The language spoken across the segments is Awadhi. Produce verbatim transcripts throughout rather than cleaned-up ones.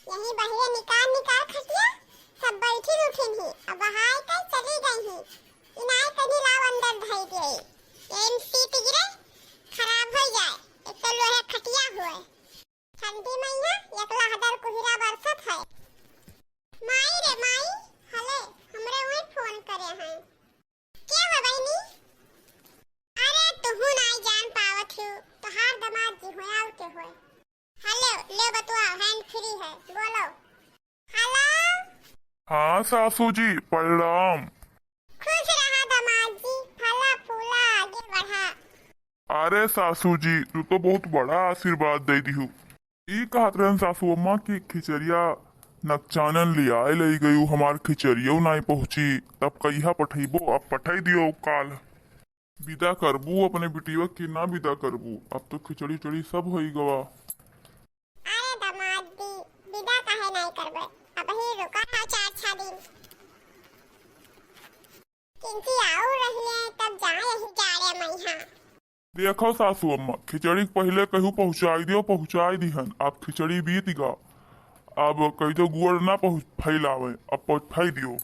यही बहिरे निकार निकार खटिया, सब बैठिन उठिन ही, अब बहाय के चली गई ही। इनाय कनी लाव अंदर धई दे, एन सीत गिरे, खराब हो जाए, एक तो लोहे खटिया हुए। ठंडी मइया, एकला हदर कुहिरा बरसत है। माई रे माई, हले, हमरे उहे फोन करे हैं। के हो बहिनी? अरे, तुहू नाई जान पावत हो, तोहार दमाद जी हो, और के होए? हेलो, ले बतुआ, hand free है, बोलो। हेलो। हाँ सासू जी, प्रणाम। खुश रहा दमाद जी, फला फूला, आगे बढ़ा। अरे सासू जी, तू तो बहुत बड़ा आशीर्वाद दे दिहू। ई कहत रहन सासू अम्मा कि खिचड़िया नकचानन लियाए लई गयू, हमार खिचड़ियो नाई पहुँची, तब कहिया पठइबो? अब पठई दियो काल। विदा करबू अपने बिटिया कि ना विदा करबू? अब तो खिचड़ी उचड़ी सब होई गवा। अरे दमाद जी, विदा काहे नाई करबे? अबही रुका रहा चार छह दिन। किंची आऊ रहिले, तब जाए यही जाड़े मइहाँ। देखो सासू अम्मा, खिचड़ी के पहिले कहू पहुँचाई दियो, पहुँचाई दिहन। अब खिचड़ी बीत गा, अब कही तो गुड़ ना पहुँच-, फैलावे, अब पहुँचाई दियो।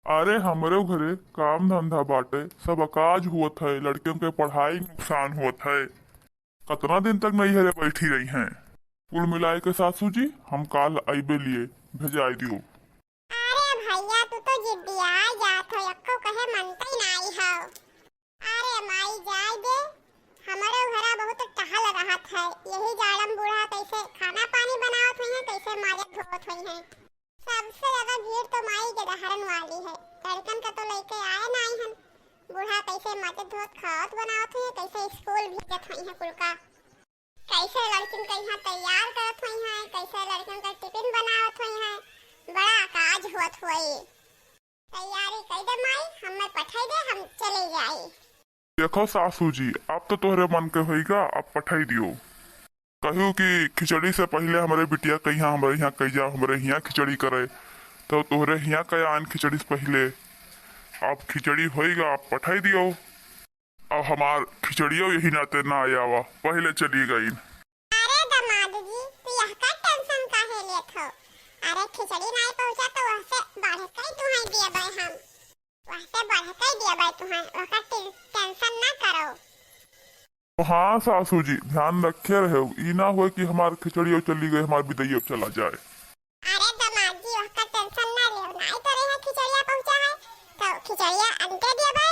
अरे हमरे घरे काम धंधा बाटे, सब अकाज हुवत है, लड़कियन के पढ़ाई नुकसान हुवत है। कतना दिन तक नैहरे बैठी रही हैं? कुल मिलाए के सासू जी, हम काल अइबे लिए, भेजाए दियो। अरे भैया, तू तो जिद्दिया जात हो, एक्को कहे मनते नाई हो। अरे माई, जाए दे, हमरो घरा बहुत टहल रहत है, यही जाड़म बूढ़ा कैसे खाना पानी बनावत होइहैं, कैसे माजत धोवत होइहैं। सबसे ज्यादा भीड़ तो माई के डहरन वाली है, लड़कन का तो लेके आए नाई हन, बूढ़ा कैसे माजत धोवत खावत बनावत होइहैं, कैसे स्कूल भेजत होइहैं कुल का। कैसे लड़किन के यहाँ तैयार करत होइहैं, कैसे लड़किन का टिफिन बनावत होइहैं, बड़ा काज होत होई। तैयारी कई दे माई, हमें पठाई दे, हम चले जाई। देखो सासू जी, अब तो तोहरे मन के होइगा, अब पठाई दियो। कहू कि खिचड़ी से पहिले हमरे बिटिया के यहाँ, हमरे यहाँ कई जाओ, हमरे यहाँ खिचड़ी करे, तो तोहरे यहाँ कई आन खिचड़ी से पहिले। अब खिचड़ी होइगा, अब पठाई दियो। अब हमार खिचड़ियो यही नाते ना आवा, पहिले चली गई। अरे दमाद जी, तू यह का tension काहे लेत हो? अरे खिचड़ी नाई पहुँचा तो वहसे बढ़ के तुहाई दिए बे हम, वहसे बढ़ के दिए बे तुहाई, वहका टे-, tension ना करो। हाँ सासू जी, ध्यान रखे रहे, ई ना होए कि हमार खिचड़ियो चली गई, हमार बिदैयो चला जाए। अरे दमाद जी, ओहका tension ना लेव, नाई तो रहे खिचड़िया पहुँचा है, तो खिचड़िया अंते देबे,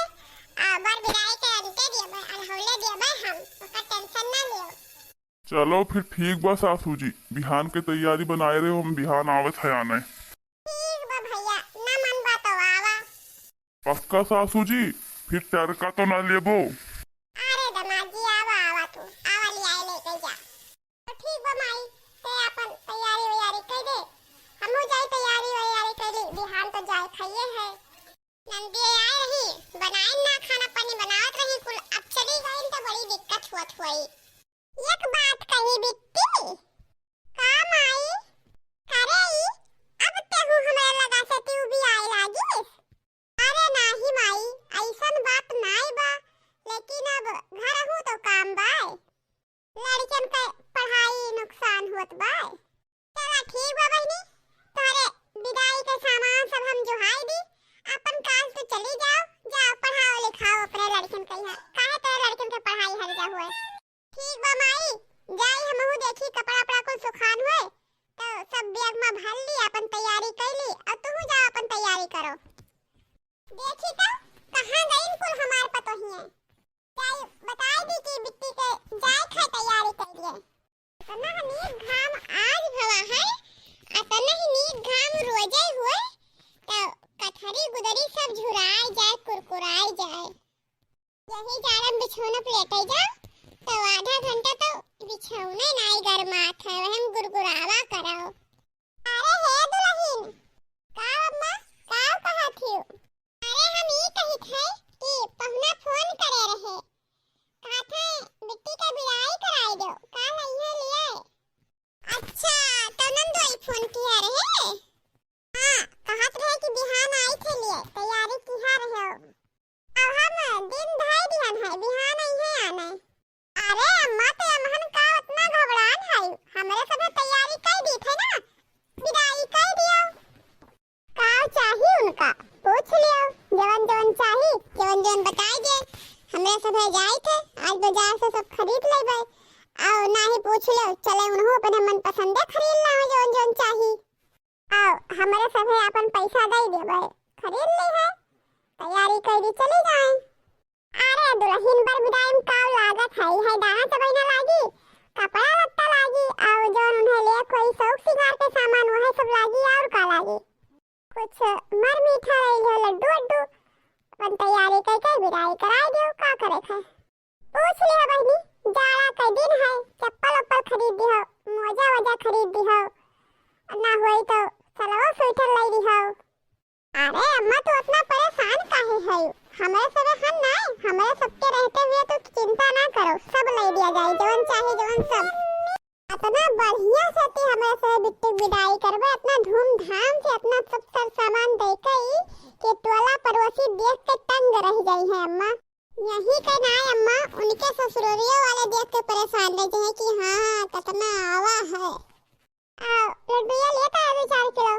आ बर बिदाई के अंते देबे, अनहौले देबे हम, ओहका tension ना लेव। चलो फिर ठीक बा सासू जी, बिहान के तैयारी बनाए रहे, हम बिहान आवत है आने। ठीक बा भैया, ना मन बा तो आवा। पक्का सासू जी, फिर टरका तो ना लेबो? अरे दमाद जी, आवा, आवा तू, आवा, ले आए, लेके जा। तो ठीक बा माई, ते अपन तैयारी वैयारी कर दे, हमहू जाई तैयारी वैयारी कर ली, बिहान तो जाए खाइए है। नंदी आए रही, बनाए ना खाना पानी बनावत रही कुल, अब चली गई तो बड़ी दिक्कत हुअत हुई। एक बात कही बिट्टी, का माई, करे ई, अब तेहू हमरा लगा से तू भी आए लागिस? अरे नाही माई, ऐसन बात नाई बा, लेकिन अब घरहू तो काम बाय, लड़कन के पढ़ाई नुकसान होत बाय। चला ठीक बा बहिनी, तोहरे विदाई के सामान सब हम जोहाई दी, अपन काल तू चली जाओ, जाओ पढ़ाओ लिखाओ अपने लड़कन के यहाँ, काहे तोरे लड़कन के पढ़ाई हर जा हुए। ठीक बा माई, जाई हमहू देखी कपड़ा उपड़ा कुल सुखान हुए, तो सब बैग में भर ली, अपन तैयारी कर ली, और तू जाओ अपन तैयारी करो। देखी तो कहाँ गईन कुल हमार पतोहिए। जाई बताई दी कि बिट्टी के जाए खाए तैयारी कर लिए। इतना नीक घाम आज भवा है, इतना ही नीक घाम रोजे हुए, तो कथरी गुदरी सब झुराए जाए, कुरकुराए जाए। यही जाड़म बिछौना पे लेटे जाओ, तो आधा घंटा तो बिछौने नाई गरमात है, वहम गुरगुरावा करो। अरे हे दुलहिन, का अम्मा, का कहत हियो? अरे हम ई कहित है कि पहुना फोन करे रहे, कहत है बिट्टी के बिदाई कराई दो, काल अइहे लिए। अच्छा, सभे जाइत है, आज बाजार से सब खरीद लेबै। अउ नाही पूछ लेउ, चले उनहू अपने मन पसंदे खरीद लाओ जौन जौन चाही। अउ हमरे सभे अपन पैसा दे देबै, खरीद ली है, तैयारी कर दी, चली जाए। अरे दुल्हन बर बिदाई में का लागत है, है दाना चबैना लागी, कपड़ा लत्ता लागी, अउ जौन उन्हें ले कोई शौक सिंगार के सामान वह सब लागी, और का लागी। कुछ मर मीठा रही है, लड्डू वड्डू, अपन तैयारी कर के बिदाई कराई दियो, का करे है। पूछ लिया बहनी, जाड़ा के दिन है, चप्पल उप्पल खरीद दिहो, मोजा वोजा खरीद दिहो, ना होई तो सलवार स्वेटर ले दिहो। अरे अम्मा, तू इतना परेशान काहे है? हमरे सब हम ना, हमरे सबके रहते हुए तू चिंता ना करो, सब ले दिया जाए, जवन चाहे जवन सब। इतना बढ़िया से ती हमरे सब बिट्टी बिदाई करबे, इतना धूमधाम से, इतना सब सर सामान दे के ई कि टोला पड़ोसी देख के तंग रह जाई है अम्मा। यही के ना अम्मा, उनके ससुररियो वाले देख के परेशान रह जाए कि हाँ, कितना आवा है। आ, लड्डुया लेता है दो चार किलो।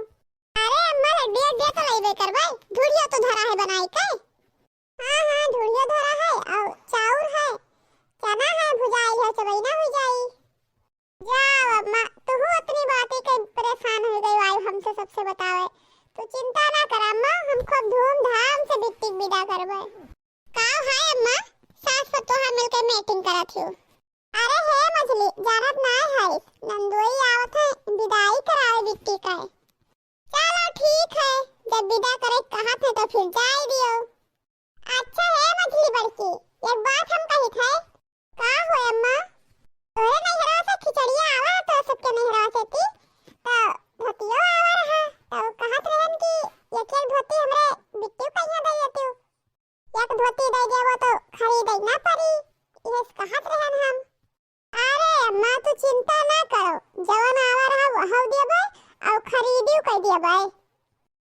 अरे अम्मा, लड्डुया दे तो लेबे करबे, ढूढ़ियो तो धरा है बनाई के। हाँ, हाँ, ढूढ़ियो धरा है, और चाउर है, चना है, भुजाई है, चबैना हो जाई। जाओ अम्मा, तुहू अपनी बातें के परेशान हो गई, आई हमसे सबसे बतावे। तू चिंता ना कर अम्मा, हम खूब धूमधाम से बिट्टी के विदा करबे। का है अम्मा, सास पतोहा मिलके meeting करत हो? अरे हे मझली, जानत ना है, नंदोई आवत है, विदाई करावे बिट्टी का। चलो ठीक है, जब विदा करे कहत है तो फिर जाए दियो। अच्छा हे मझली बड़की, एक बात हम कहित है। का हो अम्मा? तोरे नैहरा से खिचड़िया आवा है तो सबके नैहरा से ती, तो धोतियो आवा रहा, तो कहत रहन कि एक एक धोती हमरे बिट्टू कहिया दे देतू। एक धोती दे देबो तो खरीदे ना पड़ी, इहे से कहत रहन हम। अरे अम्मा, तू चिंता ना करो, जवन आवा रहा वहौ देबै, और खरीदियो कर देबै।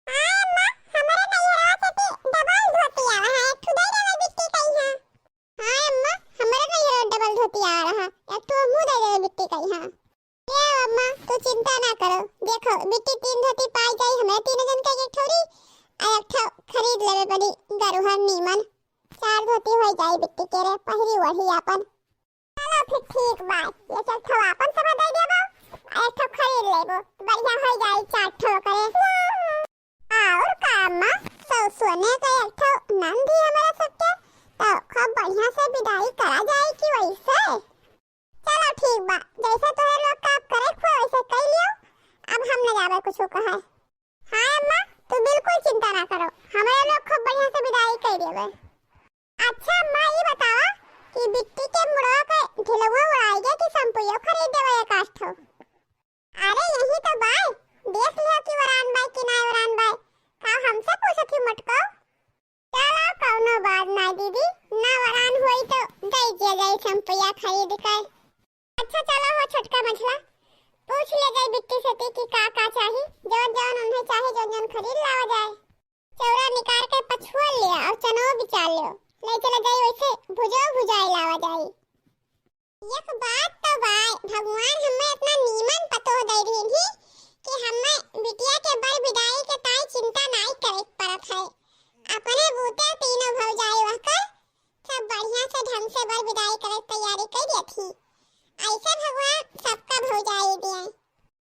हाँ अम्मा, हमरे नैहरा से ती double धोती आवा है, एक ठो दे देबै बिट्टी कहिया। हाँ अम्मा, हमरे नैहरा double धोती आवा रहा, एक ठो हमहू दे देबै बिट्टी कहिया। ले अम्मा, तू चिंता ना करो, देखो बिट्टी तीन धोती पाई जाई, हमरे तीन जन के एक ठौरी, आ एक ठो खरीद लेबे पड़ी गरुहर नीमन। चार धोती हो जाई बिट्टी के रे, पहिरी ओढ़ी आपन। चलो फिर ठीक बा, ये एक ठो आपन सब दे देबो, आ एक ठो खरीद लेबो, बढ़िया हो जाई चार ठो करे। और का अम्मा, सौ सोने का एक ठो नंद ही हमारा सबके, तो खूब बढ़िया से विदाई करा जाए कि वैसे। चलो ठीक बा, जैसे तोहरे लोग का करे खुए वैसे कर लियो, अब हम न जाबे कुछ कहे। हाँ अम्मा, तू बिल्कुल चिंता ना करो, हमारे लोग खूब बढ़िया से विदाई कर देबे। अच्छा अम्मा, ई बतावा कि बिट्टी के मुड़वा के ढिलवा उड़ाई गए कि शैम्पूयो खरीद देबे एक आध ठो? अरे यही तो बाय, देख लियो कि वरान बाय कि नाय वरान बाय, का हमसे पूछत ही मटको? चलो कौनो बात ना दीदी, ना वरान होई तो दे दिया जाए शैम्पूया खरीद के। अच्छा चलो हो छोटका मझला, पूछ ले जाए बिट्टी से ती कि का का चाही, जौन जौन उन्हें चाही जौन जौन खरीद लावा जाए। चौरा निकाल के पछुआ लिया और चनो बिचार लियो, ले चले जाए वैसे भुजो भुजाए लावा जाए। एक बात तो बाय, भगवान हमें इतना नीमन पतोह दे रही थी कि हमें बिटिया के बड़ विदाई के ताई चिंता नाई करे के पड़त है। अपने बूते तीनों भौजाई वह कर सब बढ़िया से ढंग से बड़ विदाई करे के तैयारी कर दिया थी। ऐसे भगवान सबका भौजाई दिए।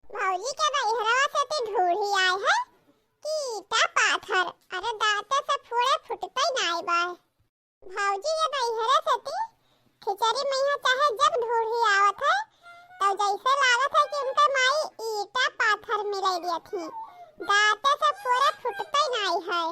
भौजी के बहिरवा से ती ढूढ़ी आए है कि ईटा पाथर, अरे दांते से फोड़े फुटते नाई बाय। भौजी ये बहिरे से ती खिचड़ी मइहा चाहे जब ढूढ़ी आवत है, तो जैसे लागत है कि उनके माई ईटा पाथर मिलाई दिया थी, दांते से फोड़े फुटते नाई है।